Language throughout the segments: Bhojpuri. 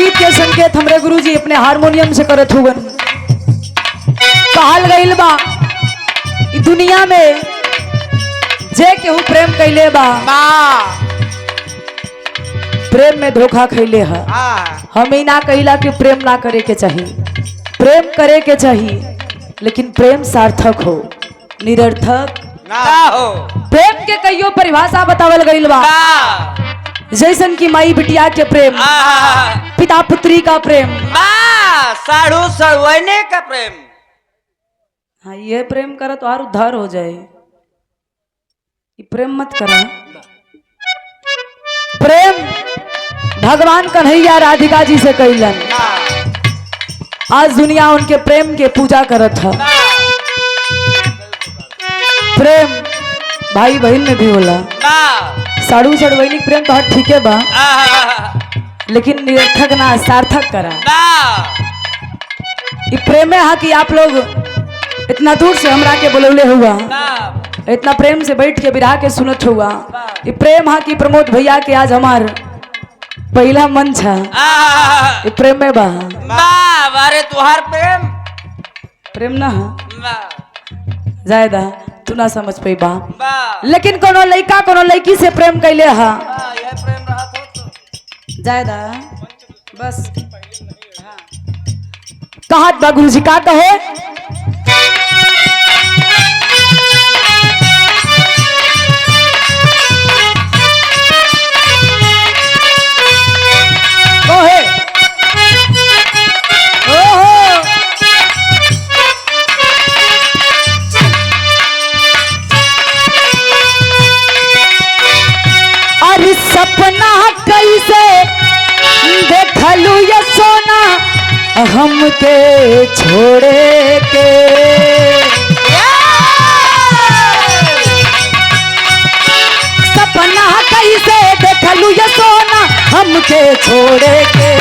गीत के संकेत हमरे गुरुजी अपने हारमोनियम से करत हुवन। कहल गइल बा इ दुनिया में जे केहू प्रेम कैले बा, प्रेम में धोखा खैले है। हम ई ना कहिला कि प्रेम ना करे के चाहिए, प्रेम करे के चाहिए, लेकिन प्रेम सार्थक हो, निरर्थक ना हो। प्रेम के कईयो परिभाषा बतावल गइल बा, जैसन की माई बिटिया के प्रेम, पिता पुत्री का प्रेम, साढ़ू सड़वने का प्रेम। हाँ, ये प्रेम करो तो और उद्धार हो जाए, ये प्रेम मत करा। प्रेम भगवान कन्हैया राधिका जी से कैलन, आज दुनिया उनके प्रेम के पूजा करत है। प्रेम भाई बहन में भी होला, साड़ू सड़वैनी प्रेम तो ठीक है बा, लेकिन निरर्थक ना सार्थक करा। ये प्रेम है कि आप लोग इतना दूर से हमरा के बुलौले हुआ, इतना प्रेम से बैठ के बिरहा के सुनत हुआ। ये प्रेम है कि प्रमोद भैया के आज हमार पहला मंच है, ये प्रेम में बा। अरे तुहार प्रेम प्रेम ना है जायदा तू ना समझ पाई बा, लेकिन कोनो लड़का कोनो लड़की से प्रेम कैले हा जायदा बस। कहा बा गुरुजी का कहे, ओहे ओहो अरे सपना कैसे देखलू ये सोना हमके छोड़े के, सपना कैसे देखलू ये सोना हमके छोड़े के।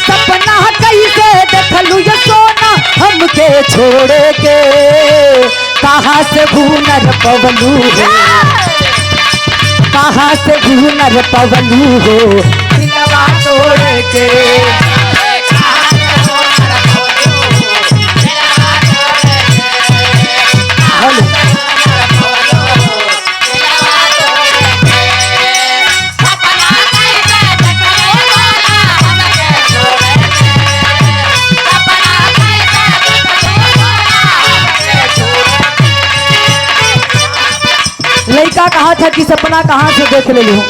सपना कैसे देखलू ये सोना हमके छोड़े के, कहाँ से हुनर पवलू हो, कहाँ से हुनर पवलू हो दिलवा तोड़े के। हेलो लड़का कहा था कि सपना कहाँ से देख ले लूं,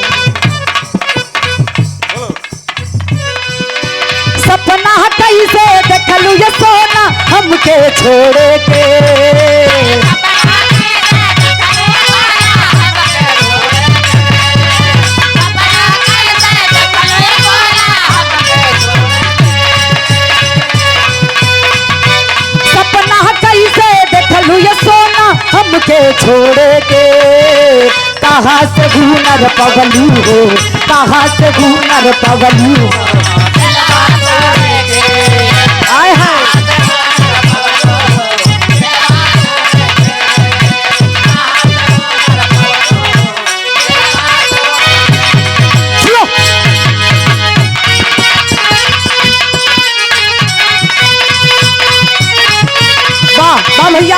सपना कैसे देखलू ये सोना हमके छोड़े के। सपना कैसे देखलू ये सोना हमके छोड़े के, कहाँ से हुनर पवलू हो, कहाँ से हुनर पवलू हो। आय हाय वाह वाह भैया।